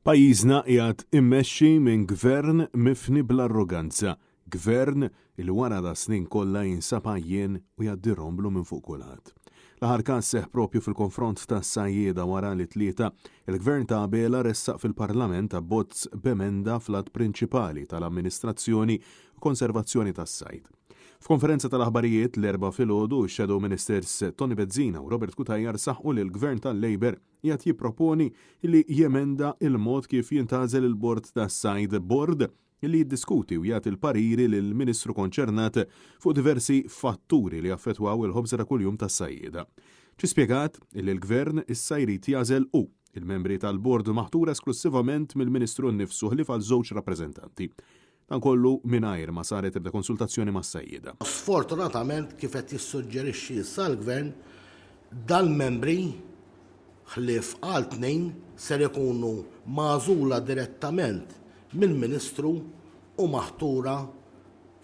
Pajjiżna qiegħed immexxi minn Gvern mifni bl-arroganza, Gvern li wara das-snin kollha jinsab għajjien u jgħaddi romblu minn fuq kulħadd. L-aħħar każ seħħ propju fil-konfront tas-sajjieda wara li t-Tlieta, il-Gvern ta' Abela ressaq fil-Parlament abbozz b'emenda fl-Att Prinċipali tal-Amministrazzjoni u Konservazzjoni tas-Sajd. F'konferenza tal-aħbarijiet l-Erbgħa filgħodu, ix-Shadow Ministers Toni Bezzina u Robert Cutajar saħqu li l-Gvern tal-Labour qiegħed jipproponi li jemenda l-mod kif jintgħażel il-Bord tas-Sajd, bord li jiddiskuti u jagħti l-pariri lill-Ministru konċernat fuq diversi fatturi li jaffettwaw il-ħobża ta' kuljum tas-sajjieda. Ġie spjegat li l-Gvern issa jrid jagħżel hu il-membri tal-bord maħtura esklussivament mill-Ministru nnifsu ħlief għal żewġ rappreżentanti. Dan kollu mingħajr ma saret ebda konsultazzjoni mas-sajjieda. Sfortunatament kif qed jissuġġerixxi issa l-Gvern, dal-membri, ħlief għal tnejn, ser ikunu magħżula direttament mill-Ministru u maħtura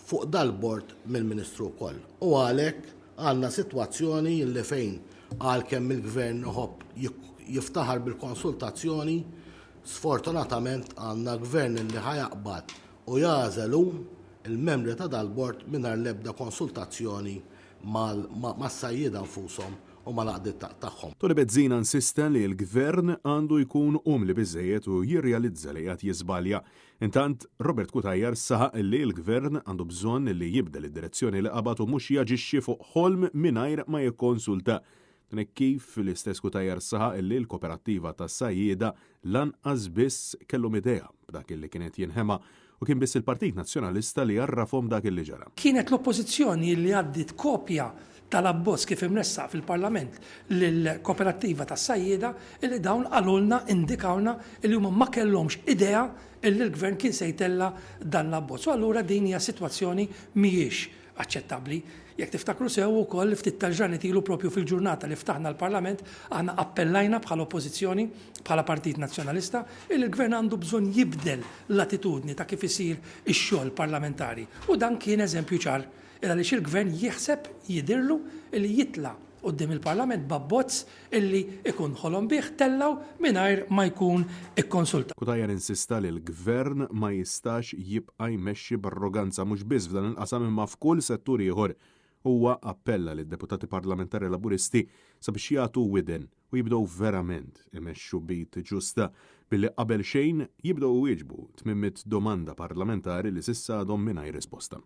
fuq dal-bord mill-Ministru wkoll. U għalhekk għandna sitwazzjoni li fejn għalkemm il-Gvern iħobb jiftaħar bil-konsultazzjoni, Sfortunatament għandna Gvern li ħa jaqbad u jagħżel hu l-membri ta' dal-bord mingħajr l-ebda konsultazzjoni mas-sajjieda nfushom u mal-għaqdiet tagħhom. Toni Bezzina insista li l-Gvern għandu jkun umli biżżejjed u jirrealizza li qiegħed jiżbalja. Intant, Robert Cutajar saħaq li l-Gvern għandu bżonn li jibdel id-direzzjoni li qabad u mhux jaġixxi fuq ħolm mingħajr ma jikkonsulta. Dan hekk kif l-istess Cutajar saħaq illi l-Koperattiva tas-Sajjieda lanqas biss kellhom idea b'dak illi kien qed jinħema u kien biss il-Partit Nazzjonalista li għarrafhom dak illi ġara. Kienet l-Oppożizzjoni illi għaddiet kopja tal-abbozz kif imressaq fil-Parlament lill-Koperattiva tas-Sajjieda illi dawn qalulna, indikawlna illi huma ma kellhomx idea illi l-Gvern kien se jtella' dan l-abbozz. U allura din hija sitwazzjoni mhijiex aċċettabbli. Jekk tiftakru sew ukoll ftit tal-ġranet ilu propju fil-ġurnata li ftaħna l-Parlament aħna appellajna bħala Oppożizzjoni, bħala Partit Nazzjonalista, illi l-Gvern għandu bżonn jibdel l-attitudni ta' kif isir ix-xogħol parlamentari. U dan kien eżempju ċar. Il għaliex il-Gvern jieħseb, jidhirlu, illi jitla' quddiem il-Parlament b'abbozz illi ikun ħolom bih, tellgħu mingħajr ma jkun ikkonsulta. Cutajar insista li l-Gvern ma jistax jibqa' jmexxi b'arroganza mhux biss f'dan il-qasam imma f'kull settur ieħor. Huwa appella lid-Deputati Parlamentari Laburisti sabiex jagħtu widen u jibdew verament imexxu b'id ġusta billi qabel xejn jibdew iwieġbu 800 domanda parlamentari li s'issa għadhom mingħajr risposta.